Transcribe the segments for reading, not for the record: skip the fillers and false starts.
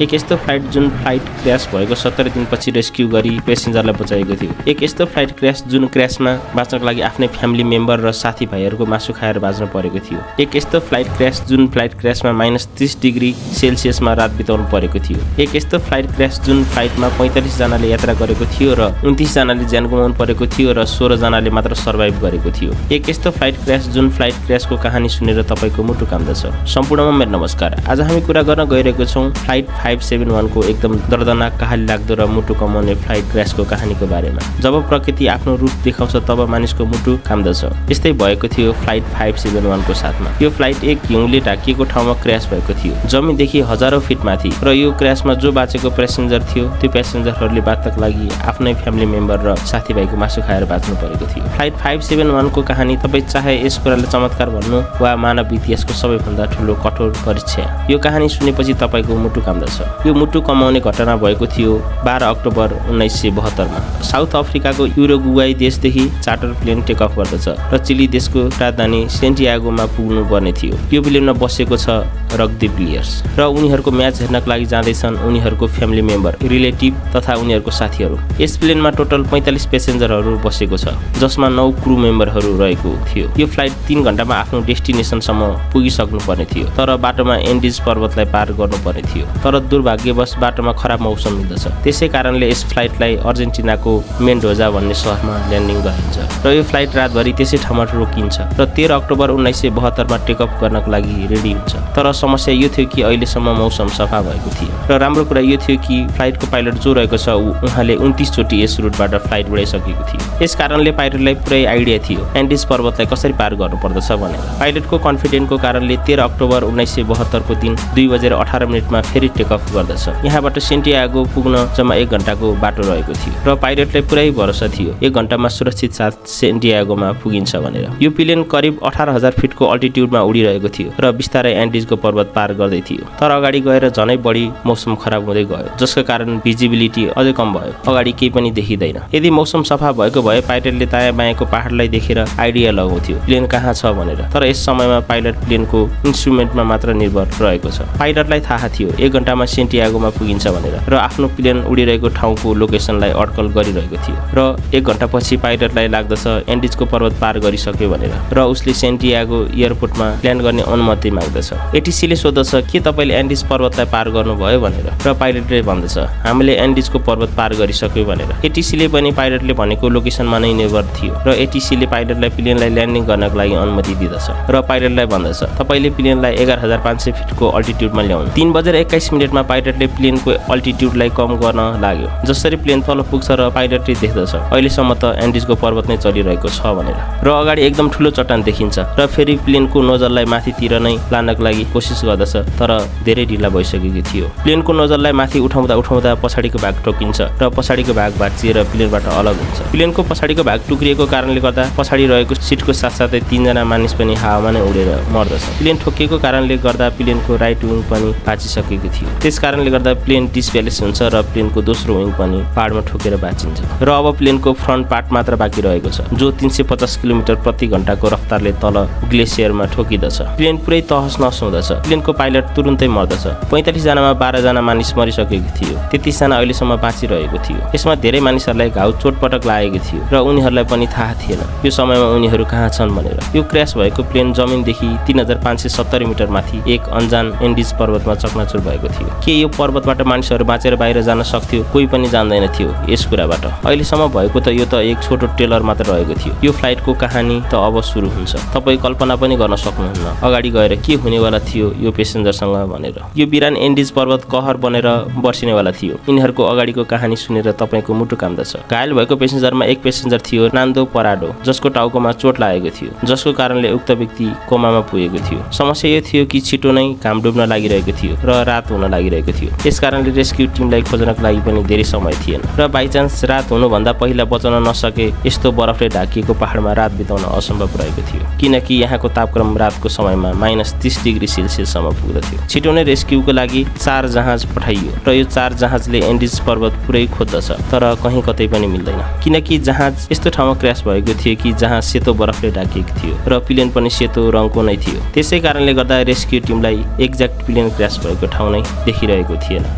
एक यस्तो फ्लाइट जुन फ्लाइट क्र्यास भएको 70 दिनपछि रेस्क्यु गरी पेसेन्जरलाई बचाएको थियो। एक यस्तो फ्लाइट क्र्यास जुन क्र्यासमा बाँच्नको लागि आफ्नै फ्यामिली मेम्बर र साथीभाइहरूको मासु खाएर बाँच्नु परेको थियो। एक यस्तो फ्लाइट क्र्यास जुन फ्लाइट क्र्यासमा -30 डिग्री सेल्सियसमा रात बिताउनु परेको थियो। एक यस्तो फ्लाइट क्र्यास जुन फ्लाइटमा 45 जनाले यात्रा गरेको थियो र 29 जनाले ज्यान गुमाउनु परेको थियो र 16 जनाले मात्र सर्भाइभ गरेको थियो। एक यस्तो फ्लाइट क्र्यास जुन फ्लाइट क्र्यासको कहानी सुनेर तपाईको मुटु काम्दछ। सम्पूर्णमा मेरो नमस्कार। आज हामी कुरा गर्न गइरहेको छौं फ्लाइट 571 को एकदम दर्दनाक कहानी लाग्दो र मुटु कमाउने फ्लाइट क्र्यासको कहानीको बारेमा। जब प्रकृति आफ्नो रूप देखाउँछ तब मानिसको मुटु काम्दछ। यस्तै भएको थियो फ्लाइट 571 को साथमा। यो फ्लाइट एक हिउँले ढाकिएको ठाउँमा क्र्यास भएको थियो, जमिनदेखि हजारौं फिट माथि। र यो क्र्यासमा जो बाँचेको प्यासेन्जर थियो त्यो प्यासेन्जरहरूले बाँच्नको लागि आफ्नै फ्यामिली मेम्बर र साथीभाइको मासु खाएर बाँच्नु परेको थियो। फ्लाइट 571 को कहानी तपाईँ चाहे यस कुरालाई चमत्कार भन्नु वा मानव इतिहासको सबैभन्दा ठुलो कठोर परीक्षा। यो कहानी सुनेपछि तपाईको मुटु काम्दछ। यो मुटु कमाउने घटना भएको थियो 12 अक्टोबर 1972 मा। साउथ अफ्रिकाको युरुग्वाई देशदेखि चार्टर प्लेन टेक अफ गर्दछ र चिली देशको राजधानी सेन्टियागोमा पुग्नु पर्ने थियो। यो प्लेनमा बसेको छ रग्बी प्लेयर्स र उनीहरूको म्याच हेर्नको लागि जाँदैछन् उनीहरूको फ्यामिली मेम्बर, रिलेटिभ तथा उनीहरूको साथीहरू। यस प्लेनमा टोटल 45 प्यासेन्जरहरू बसेको छ, जसमा 9 क्रू मेम्बरहरू रहेको थियो। यो फ्लाइट 3 घण्टामा आफ्नो डेस्टिनेसनसम्म पुगिसक्नु पर्ने थियो, तर बाटोमा एन्डिज पर्वतलाई पार गर्नुपर्ने थियो। तर दुर्भाग्यवश बाटोमा खराब मौसम मिल्दछ। त्यसै कारणले यस फ्लाइटलाई अर्जेन्टिनाको मेन्डोजा भन्ने शहरमा ल्यान्डिङ गरिन्छ र यो फ्लाइट रातभरि त्यसै ठाउँमा रोकिन्छ र 13 अक्टोबर 1972 मा टेक अफ गर्नको लागि रेडी हुन्छ। तर समस्या यो थियो कि अहिलेसम्म मौसम सफा भएको थियो र राम्रो कुरा यो थियो कि फ्लाइटको पाइलट जो रहेको छ उहाँले 29 चोटि यस रुटबाट फ्लाइट उडाइसकेको थियो। यस कारणले पाइलटलाई पुरै आइडिया थियो एन्डिज पर्वतलाई कसरी पार गर्नुपर्दछ भनेर। पाइलटको कन्फिडेन्टको कारणले 13 अक्टोबर 1972 को दिन 2:18 मा फेरि टेक अफ गर्दछ। यहाँबाट सेन्टियागो पुग्न जम्मा 1 घण्टाको बाटो रहेको थियो र पाइलटलाई पुरै भरोसा थियो 1 घण्टामा सुरक्षित साथ सेन्टियागोमा पुगिन्छ भनेर। यो प्लेन करिब 18,000 फिटको अल्टिट्युडमा उडिरहेको थियो र बिस्तारै एन्डिजको पर्वत पार गर्दै थियो। तर अगाडि गएर झनै बढी मौसम खराब हुँदै गयो, जसका कारण भिजिबिलिटी अझै कम भयो। अगाडि केही पनि देखिँदैन। यदि मौसम सफा भएको भए पाइलटले दायाँ बायाँको पहाडलाई देखेर आइडिया लगाउँथ्यो प्लेन कहाँ छ भनेर। तर यस समयमा पाइलट प्लेनको इन्स्ट्रुमेन्टमा मात्र निर्भर रहेको छ। पाइलटलाई थाहा थियो 1 घण्टामा सेन्टियागोमा पुगिन्छ भनेर र आफ्नो प्लेन उडिरहेको ठाउँको लोकेसनलाई अड्कल गरिरहेको थियो र 1 घण्टापछि पाइलटलाई लाग्दछ एन्डिजको पर्वत पार गरिसक्यो भनेर र उसले सेन्टियागो एयरपोर्टमा ल्यान्ड गर्ने अनुमति माग्दछ। एटिसीले सोध्दछ के तपाईले एन्डिज पर्वतलाई पार गर्नुभयो भनेर र पाइलटले भन्दछ हामीले एन्डिजको पर्वत पार गरिसक्यो भनेर। एटिसीले पनि पाइलटले भनेको लोकेसनमा नै निर्भर थियो र एटिसीले पाइलटलाई प्लेनलाई ल्यान्डिङ गर्नको लागि अनुमति दिँदछ र पाइलटलाई भन्दछ तपाईले प्लेनलाई 11,500 फिटको अल्टिट्युडमा ल्याउनु। 3:21 मा पाइलटले प्लेनको अल्टिट्युडलाई कम गर्न लाग्यो। जसरी प्लेन तल पुग्छ र पाइलटले देख्दछ अहिलेसम्म त एन्डिजको पर्वत नै चलिरहेको छ भनेर र अगाडि एकदम ठुलो चट्टान देखिन्छ र फेरि प्लेनको नोजललाई माथितिर नै लानको लागि कोसिस गर्दछ, तर धेरै ढिला भइसकेको थियो। प्लेनको नोजललाई माथि उठाउँदा उठाउँदा पछाडिको भाग ठोकिन्छ र पछाडिको भाग भाँचिएर प्लेनबाट अलग हुन्छ। प्लेनको पछाडिको भाग टुक्रिएको कारणले गर्दा पछाडि रहेको सिटको साथसाथै 3 जना मानिस पनि हावामा नै उडेर मर्दछ। प्लेन ठोकिएको कारणले गर्दा प्लेनको राइट विङ पनि भाँचिसकेको थियो। त्यस कारणले गर्दा प्लेन डिसब्यालेन्स हुन्छ र प्लेनको दोस्रो विङ पनि पहाडमा ठोकेर भाँचिन्छ र अब प्लेनको फ्रन्ट पार्ट मात्र बाँकी रहेको छ, जो 350 किलोमिटर प्रति घण्टाको रफ्तारले तल ग्लेसियरमा ठोकिदछ। प्लेन पुरै तहस नहस हुँदछ। प्लेनको पाइलट तुरुन्तै मर्दछ। 45 जनामा 12 जना मानिस मरिसकेको थियो। 33 जना अहिलेसम्म बाँचिरहेको थियो। यसमा धेरै मानिसहरूलाई घाउ चोटपटक लागेको थियो र उनीहरूलाई पनि थाहा थिएन यो समयमा उनीहरू कहाँ छन् भनेर। यो क्र्यास भएको प्लेन जमिनदेखि 3570 मिटर माथि एक अनजान एन्डिज पर्वतमा चकनाचुर भएको थियो। के यो पर्वतबाट मानिसहरू बाँचेर बाहिर जान सक्थ्यो? कोही पनि जान्दैन थियो यस कुराबाट। अहिलेसम्म भएको त यो त एक छोटो ट्रेलर मात्र रहेको थियो। यो फ्लाइटको कहानी त अब सुरु हुन्छ। तपाईँ कल्पना पनि गर्न सक्नुहुन्न अगाडि गएर के हुनेवाला थियो यो पेसेन्जरसँग भनेर। यो बिरान एन्डिज पर्वत कहर बनेर बर्सिनेवाला थियो। यिनीहरूको अगाडिको कहानी सुनेर तपाईँको मुटु काम्दछ। घायल भएको पेसेन्जरमा एक पेसेन्जर थियो नान्दो पराडो, जसको टाउकोमा चोट लागेको थियो, जसको कारणले उक्त व्यक्ति कोमामा पुगेको थियो। समस्या यो थियो कि छिटो नै घाम डुब्न लागिरहेको थियो र रात हुन लागिरहेको थियो। यस कारणले रेस्क्यु टिमलाई खोज्नको लागि पनि धेरै समय थिएन र बाइचान्स रात हुनुभन्दा पहिला बचाउन नसके यस्तो बरफले ढाकिएको पहाडमा रात बिताउन असम्भव रहेको थियो, किनकि यहाँको तापक्रम रातको समयमा -30 डिग्री सेल्सियससम्म पुग्दथ्यो। छिटो नै रेस्क्युको लागि 4 जहाज पठाइयो र यो 4 जहाजले एन्डिज पर्वत पुरै खोज्दछ, तर कहीँ कतै पनि मिल्दैन, किनकि जहाज यस्तो ठाउँमा क्र्यास भएको थियो कि जहाँ सेतो बरफले ढाकिएको थियो र प्लेन पनि सेतो रङको नै थियो। त्यसै कारणले गर्दा रेस्क्यु टिमलाई एक्ज्याक्ट प्लेन क्र्यास भएको ठाउँ नै देखिरहेको थिएन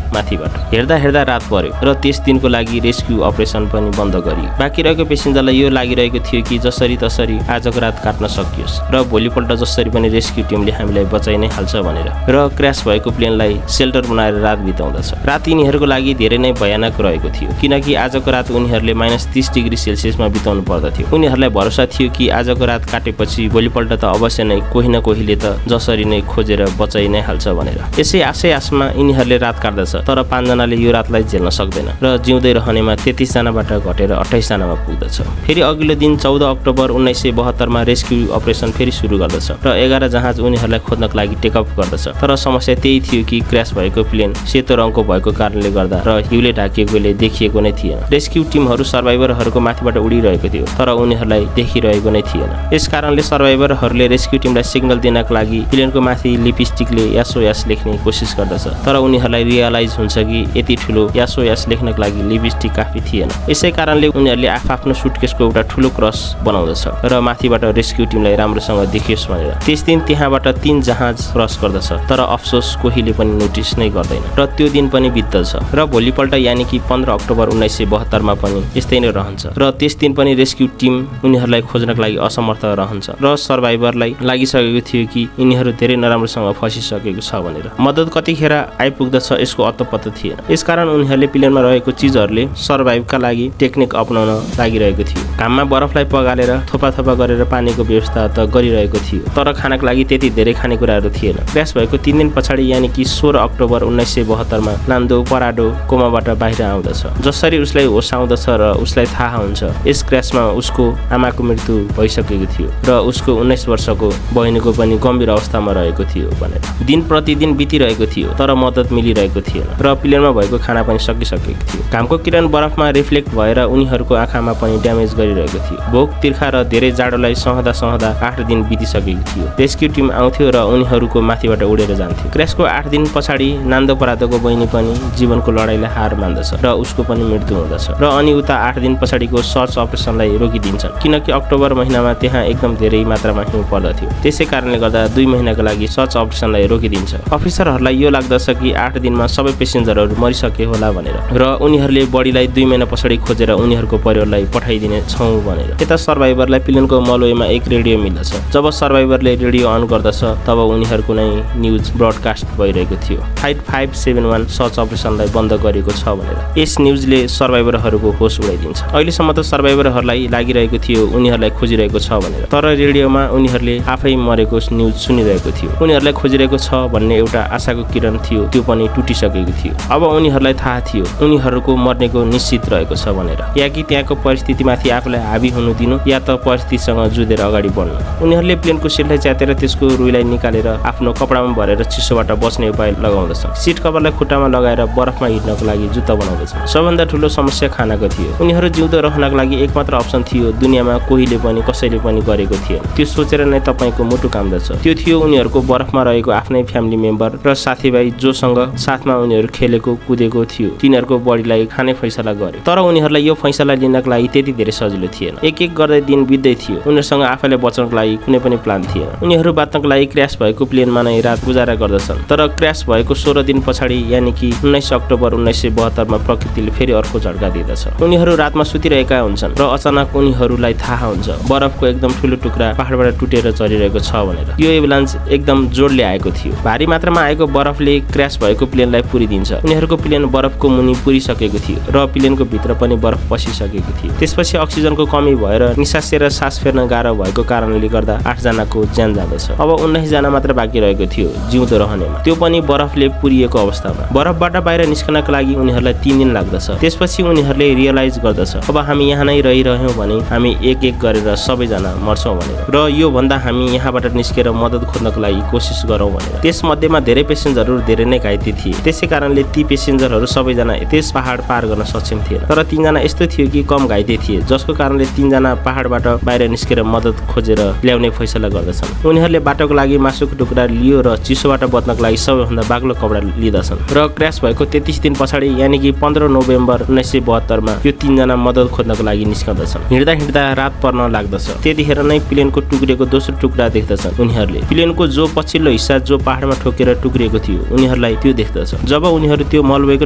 माथिबाट। हेर्दा हेर्दा रात पर्यो र त्यस दिनको लागि रेस्क्यु अपरेसन पनि बन्द गरियो। बाँकी रहेको पेसेन्जरलाई यो लागिरहेको थियो कि जसरी तसरी आजको रात काट्न सकियोस् र भोलिपल्ट जसरी पनि रेस्क्यु टिमले हामीलाई बचाइ नै हाल्छ भनेर। र क्र्यास भएको प्लेनलाई सेल्टर बनाएर रात बिताउँदछ। रात यिनीहरूको लागि धेरै नै भयानक रहेको थियो किनकि आजको रात उनीहरूले -30 डिग्री सेल्सियसमा बिताउनु पर्दथ्यो। उनीहरूलाई भरोसा थियो कि आजको रात काटेपछि भोलिपल्ट त अवश्य नै कोही न कोहीले त जसरी नै खोजेर बचाइ नै हाल्छ भनेर। यसै आशमा यिनीहरूले रात काट्दछ तर 5 जनाले यो रातलाई झेल्न सक्दैन र जिउँदै रहनेमा 33 जनाबाट घटेर 28 जनामा पुग्दछ। फेरि अघिल्लो दिन 14 अक्टोबर 1972 मा रेस्क्यु अपरेसन फेरि सुरु गर्दछ र 11 जहाज उनीहरूलाई खोज्नको लागि टेकअप गर्दछ। तर समस्या त्यही थियो कि क्र्यास भएको प्लेन सेतो रङको भएको कारणले गर्दा र हिउँले ढाकिएकोले देखिएको नै थिएन। रेस्क्यु टिमहरू सर्भाइभरहरूको माथिबाट उडिरहेको थियो तर उनीहरूलाई देखिरहेको नै थिएन। यस कारणले सर्भाइभरहरूले रेस्क्यु टिमलाई सिग्नल दिनको लागि प्लेनको माथि लिपस्टिकले SOS लेख्ने कोसिस गर्दछ तर उनीहरूलाई रियलाइज हुन्छ कि यति ठुलो SOS लेख्नको लागि लिपस्टिक काफी थिएन। यसै कारणले उनीहरूले आफ्नो सुटकेसको एउटा ठुलो क्रस बनाउँदछ र माथिबाट रेस्क्यु टिमलाई राम्रोसँग देखियोस् भनेर। त्यस दिन त्यहाँबाट 3 जहाज क्रस गर्दछ तर अफसोस कोहीले पनि नोटिस नै गर्दैन र त्यो दिन पनि बित्दछ र भोलिपल्ट यानि कि 15 अक्टोबर 1972 मा पनि यस्तै नै रहन्छ र त्यस दिन पनि रेस्क्यु टिम उनीहरूलाई खोज्नको लागि असमर्थ रहन्छ र सर्भाइभरलाई लागिसकेको थियो कि यिनीहरू धेरै नराम्रोसँग फसिसकेको छ भनेर। मद्दत कतिखेर आइपुग्दछ यसको अत्तोपत्तो थिएन। यसकारण उनीहरूले प्लेनमा रहेको चिजहरूले सर्भाइभका लागि टेक्निक अपनाउन लागिरहेको थियो। घाममा बरफलाई पगालेर थोपा गरेर पानीको व्यवस्था त गरिरहेको थियो तर खानको लागि त्यति धेरै खानेकुराहरू थिएन। क्र्यास भएको 3 दिन पछाडि यानि कि 16 अक्टोबर 1972 मा नान्दो पराडो कोमाबाट बाहिर आउँदछ। जसरी उसलाई होस आउँदछ र उसलाई थाहा हुन्छ यस क्र्यासमा उसको आमाको मृत्यु भइसकेको थियो र उसको 19 वर्षको बहिनीको पनि गम्भीर अवस्थामा रहेको थियो भनेर। दिन प्रतिदिन बितिरहेको थियो तर मद्दत मिलिरहेको थिएन र प्लेनमा भएको खाना पनि सकिसकेको थियो। घामको किरण बरफमा रिफ्लेक्ट भएर उनीहरूको आँखामा पनि ड्यामेज गरिरहेको थियो। भोक तिर्खा र धेरै जाडोलाई सहँदा 8 दिन बितिसकेको थियो। रेस्क्यु टिम आउँथ्यो र उनीहरूको माथिबाट उडेर जान्थ्यो। क्र्यासको 8 दिन पछाडि नान्दो परादोको बहिनी पनि जीवनको लडाईँलाई हार मान्दछ र उसको पनि मृत्यु हुँदछ र अनि उता 8 दिन पछाडिको सर्च अपरेसनलाई रोकिदिन्छन् किनकि अक्टोबर महिनामा त्यहाँ एकदम धेरै मात्रामा हिउँ पर्दथ्यो। त्यसै कारणले गर्दा 2 महिनाको लागि सर्च अपरेसनलाई रोकिदिन्छ। अफिसरहरूलाई यो लाग्दछ कि 8 दिनमा सबै पेसेन्जरहरू मरिसके होला भनेर र उनीहरूले बडीलाई 2 महिना पछाडि खोजेर उनीहरूको परिवारलाई पठाइदिने छौँ भनेर। यता सर्भाइभरलाई प्लेनको मलवेमा एक रेडियो मिल्दछ। जब सर्भाइभरले रेडियो अन गर्दछ तब उनीहरूको नै न्युज ब्रोडकास्ट भइरहेको थियो। फ्लाइट 571 सर्च अपरेसनलाई बन्द गरेको छ भनेर। यस न्युजले सर्भाइभरहरूको होस उडाइदिन्छ। अहिलेसम्म त सर्भाइभरहरूलाई लागिरहेको थियो उनीहरूलाई खोजिरहेको छ भनेर तर रेडियोमा उनीहरूले आफै मरेको न्युज सुनिरहेको थियो। उनीहरूलाई खोजिरहेको छ भन्ने एउटा आशाको किरण थियो त्यो पनि टुटिसकेको थियो। अब उनीहरूलाई थाहा थियो उनीहरूको मर्नेको निश्चित रहेको छ भनेर। या कि त्यहाँको परिस्थितिमाथि आफूलाई हाबी हुनु दिनु या त परिस्थितिसँग जुझेर अगाडि बढ्नु। उनीहरूले प्लेनको सिटलाई च्यातेर त्यसको रुईलाई निकालेर आफ्नो कपडामा भरेर चिसोबाट बच्ने उपाय लगाउँदछन्। सिट कभरलाई खुट्टामा लगाएर बरफमा हिँड्नको लागि जुत्ता बनाउँदछन्। सबभन्दा ठुलो समस्या खानाको थियो। उनीहरू जिउँदो रहनको लागि एकमात्र अप्सन थियो दुनियाँमा कोहीले पनि कसैले पनि गरेको थिएन। त्यो सोचेर नै तपाईको मुटु काम्दछ। त्यो थियो उनीहरूको बरफमा रहेको आफ्नै फ्यामिली मेम्बर र साथीभाइ जोसँग साथमा उनीहरू खेलेको कुदेको थियो तिनीहरूको बडीलाई खाने फैसला गर्यो। तर उनीहरूलाई यो फैसला लिनको लागि त्यति धेरै सजिलो थिएन। एक गर्दै दिन बित्दै थियो। उनीहरूसँग आफैले बच्नको लागि कुनै पनि प्लान थिएन। उनीहरू बाँच्नको लागि क्र्यास भएको प्लेनमा नै रात गुजारा गर्दछन् तर क्र्यास भएको 16 दिन पछाडि यानि कि 19 अक्टोबर 1972 मा प्रकृतिले फेरि अर्को झड्का दिँदछ। उनीहरू रातमा सुतिरहेका हुन्छन् र अचानक उनीहरूलाई थाहा हुन्छ बरफको एकदम ठुलो टुक्रा पहाडबाट टुटेर झरिरहेको छ भनेर। यो एभलान्स एकदम जोडले आएको थियो। भारी मात्रामा आएको बरफले क्र्यास भएको प्लेनलाई पुरिदिन्छ। उनीहरूको प्लेन बरफको मुनि पुरिसकेको थियो र प्लेनको भित्र पनि बरफ पसिसकेको थियो। त्यसपछि अक्सिजनको कमी भएर निसासेर सास फेर्न गाह्रो भएको कारणले गर्दा 8 जनाको ज्यान जाँदछ। अब 19 जना मात्र बाँकी रहेको थियो जिउँदो रहनेमा, त्यो पनि बरफले पुरिएको अवस्थामा। बरफबाट बाहिर निस्कनको लागि उनीहरूलाई 3 दिन लाग्दछ। त्यसपछि उनीहरूले रियलाइज गर्दछ अब हामी यहाँ नै रहिरह्यौँ भने हामी एक गरेर सबैजना मर्छौँ भनेर र यो भन्दा हामी यहाँबाट निस्केर मद्दत खोज्नको लागि कोसिस गरौँ भनेर। त्यस मध्येमा धेरै पेसेन्जरहरू धेरै नै घाइते थिए। त्यसै कारणले ती पेसेन्जरहरू सबैजना त्यस पहाड पार गर्न सक्षम थिएन। तर 3 जना यस्तो थियो कि कम घाइते थिए जसको कारणले 3 जना पहाडबाट बाहिर निस्केर मद्दत खोजेर ल्याउने फैसला गर्दछन्। उनीहरूले बाटोको लागि मासुको टुक्रा लियो र चिसोबाट बच्नको लागि सबैभन्दा बाक्लो कपडा लिँदछन् र क्र्यास भएको 33 दिन पछाडि यानि कि 15 नोभेम्बर 1972 मा यो 3 जना मद्दत खोज्नको लागि निस्कँदछन्। हिँड्दा रात पर्न लाग्दछ। त्यतिखेर नै प्लेनको टुक्रेको दोस्रो टुक्रा देख्दछन् उनीहरूले। प्लेनको जो पछिल्लो हिस्सा जो पहाडमा ठोकेर टुक्रिएको थियो उनीहरूलाई त्यो देख्दछ। जब उनीहरू त्यो मलवेको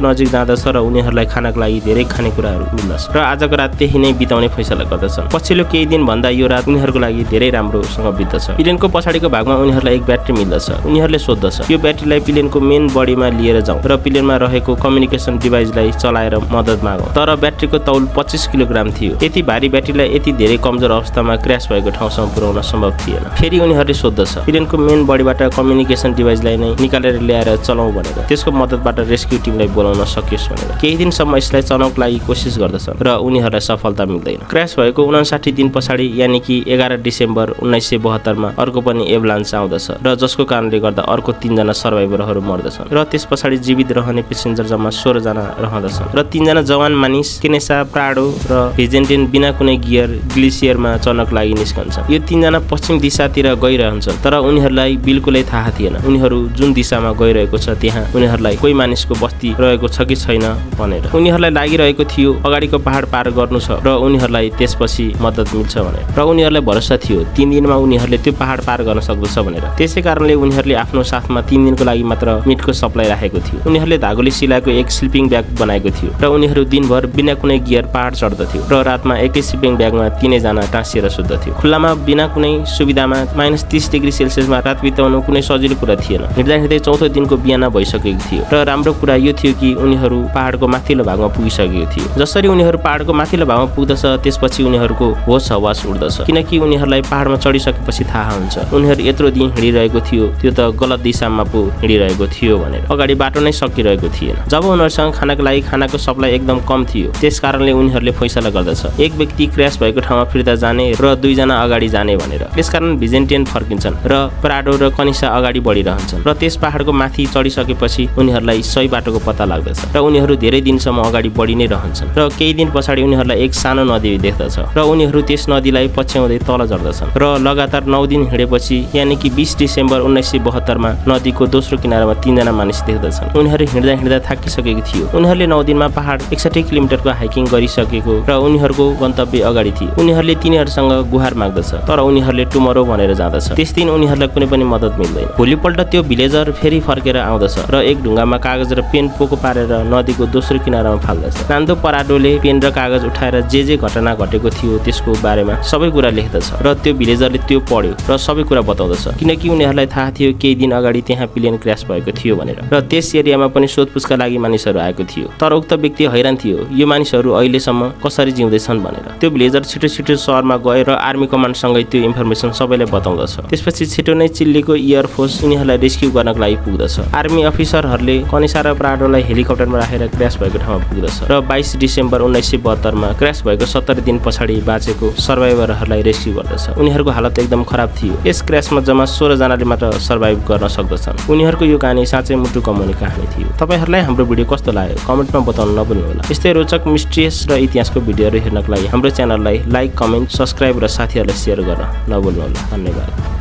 नजिक जाँदछ र उनीहरूलाई खानाको लागि धेरै खानेकुराहरू मिल्दछ र आजको रात त्यही नै बिताउने फैसला गर्दछन्। पछिल्लो केही दिन भन्दा यो रात उनीहरूको लागि धेरै राम्रोसँग बित्दछ। प्लेनको पछाडिको भागमा उनीहरूलाई एक ब्याट्री मिल्दछ। उनीहरूले सोध्दछ यो ब्याट्रीलाई प्लेनको मेन बडीमा लिएर जाउँ र प्लेनमा रहेको कम्युनिकेसन डिभाइसलाई चलाएर मद्दत मागौँ। तर ब्याट्रीको तौल 25 किलोग्राम थियो। यति भारी ब्याट्रीलाई यति धेरै कमजोर अवस्थामा क्र्यास भएको ठाउँसम्म पुर्याउन सम्भव थिएन। फेरि उनीहरूले सोध्दछ प्लेनको मेन बडीबाट कम्युनिकेसन डिभाइसलाई नै निकालेर ल्याएर चलाउँ भनेर त्यसको मद्दतबाट रेस्क्यु टिमलाई बोलाउन सकियोस् भनेर। केही दिनसम्म यसलाई चलाउनको लागि कोसिस गर्दछन् र उनीहरूलाई सफलता मिल्दैन। क्र्यास भएको 59 दिन पछाडि यानि कि 11 डिसेम्बर 1972 मा अर्को पनि एभलान्स आउँदछ र जसको कारणले गर्दा अर्को 3 जना सर्भाइभरहरू मर्दछन् र त्यस पछाडि जीवित रहने पेसेन्जर जम्मा 16 जना रहँदछन् र 3 जना जवान मानिस केनेसा प्राडो र भिजेन्टिन बिना कुनै गियर ग्लेसियरमा चढ्नको लागि निस्कन्छन्। यो 3 जना पश्चिम दिशातिर गइरहन्छन् तर उनीहरूलाई बिल्कुलै थाहा थिएन उनीहरू जुन दिशामा गइरहेको छ त्यहाँ उनीहरूलाई कोही मानिसको बस्ती रहेको छ कि छैन भनेर। उनीहरूलाई लागिरहेको थियो अगाडिको पहाड पार गर्नु छ र उनीहरूलाई त्यसपछि मद्दत मिल्छ भनेर र उनीहरूलाई भरोसा थियो 3 दिनमा उनीहरूले त्यो पहाड पार गर्न सक्दछ भनेर। त्यसै कारणले उनीहरूले आफ्नो साथमा 3 दिनको लागि मात्र मिटको सप्लाई राखेको थियो। उनीहरूले धागोले सिलाएको एक स्लिपिङ ब्याग बनाएको थियो र उनीहरू दिनभर बिना कुनै गियर पहाड चढ्दथ्यो र रातमा एकै स्लिपिङ ब्यागमा 3 जना टाँसिएर सुत्दथ्यो। खुल्लामा बिना कुनै सुविधामा -30 डिग्री सेल्सियसमा रात बिताउनु कुनै सजिलो कुरा थिएन। हिँड्दा हिँड्दै चौथो दिनको बिहान भइसकेको थियो र राम्रो कुरा यो थियो कि उनीहरू पहाडको माथिल्लो भागमा पुगिसकेको थियो। जसरी उनीहरू पहाडको माथिल्लो भागमा पुग्दछ त्यसपछि उनीहरूको होस हवास उड्दछ किनकि उनीहरूलाई पहाडमा चढिसकेपछि थाहा हुन्छ उनीहरू यत्रो दिन हिँडिरहेको थियो त्यो त गलत दिशामा पो हिँडिरहेको थियो भनेर। अगाडि बाटो नै सकिरहेको थिएन। जब उनीहरूसँग खानाको लागि खानाको सप्लाई एकदम कम थियो त्यसकारणले उनीहरूले फैसला गर्दछ एक व्यक्ति क्र्यास भएको ठाउँमा फिर्ता जाने र 2 जना अगाडि जाने भनेर। त्यसकारण भिजेन्टियन फर्किन्छन् र प्राडो र कनिसा अगाडि बढिरहन्छन् र त्यस पहाडको माथि चढिसकेपछि उनीहरूलाई सही बाटोको पत्ता लाग्दछ र उनीहरू धेरै दिनसम्म अगाडि बढि नै रहन्छन् र केही दिन पछाडि उनीहरूलाई एक सानो नदी देख्दछ र उनीहरू त्यस नदीलाई पछ्याउँदै तल झर्दछन् र लगातार 9 दिन हिँडेपछि यानि कि 20 डिसेम्बर 1972 मा नदीको दोस्रो किनारामा 3 जना मानिस देख्दछन्। उनीहरू हिँड्दा हिँड्दा थाकिसकेको थियो। उनीहरूले 9 दिनमा पहाड 61 किलोमिटरको हाइकिङ गरिसकेको र उनीहरूको गन्तव्य अगाडि थियो। उनीहरूले तिनीहरूसँग गुहार माग्दछ तर उनीहरूले टुमरो भनेर जाँदछ। त्यस दिन उनीहरूलाई कुनै पनि मद्दत मिल्दैन। भोलिपल्ट त्यो भिलेजर फेरि फर्केर आउँदछ र एक ढुङ्गामा कागज र पेन पोको पारेर नदीको दोस्रो किनारामा फाल्दछ। नान्दो पराडोले पेन र कागज उठाएर जे घटना घटेको थियो त्यसको बारेमा सबै कुरा लेख्दछ र त्यो भिलेजरले त्यो पढ्यो र सबै कुरा बताउँदछ किनकि उनीहरूलाई थाहा थियो केही दिन अगाडि त्यहाँ प्लेन क्र्यास भएको थियो भनेर र त्यस एरियामा पनि सोधपुछका लागि मानिसहरू आएको थियो। तर उक्त व्यक्ति हैरान थियो यो मानिसहरू अहिलेसम्म कसरी जिउँदैछन् भनेर। त्यो भिलेजर छिटो छिटो सहरमा गएर आर्मी कमान्डसँगै त्यो इन्फर्मेसन सबैलाई बताउँदछ। त्यसपछि छिटो नै चिल्लीको एयर फोर्स उनीहरूलाई रेस्क्यु गर्नको लागि पुग्दछ। आर्मी अफिसरहरूले कनिसा र प्राडोलाई हेलिकप्टरमा राखेर क्र्यास भएको ठाउँमा पुग्दछ र 22 डिसेम्बर 1972 मा क्र्यास भएको 17 दिन पछाडि बाँचेको सर्भाइभरहरूलाई रेस्क्यु गर्दछ। उनीहरूको हालत एकदम खराब थियो। यस क्र्यासमा जम्मा 16 जनाले मात्र सर्भाइभ गर्न सक्दछन्। उनीहरूको यो कहानी साँच्चै मुटु कमाउने कहानी थियो। तपाईहरुलाई हाम्रो भिडियो कस्तो लाग्यो कमेन्टमा बताउन नभुल्नुहोला। यस्तै रोचक मिस्ट्रियस र इतिहासको भिडियोहरू हेर्नको लागि हाम्रो च्यानललाई लाइक, कमेन्ट, सब्स्क्राइब र साथीहरूलाई शेयर गर्न नभुल्नुहोला। धन्यवाद।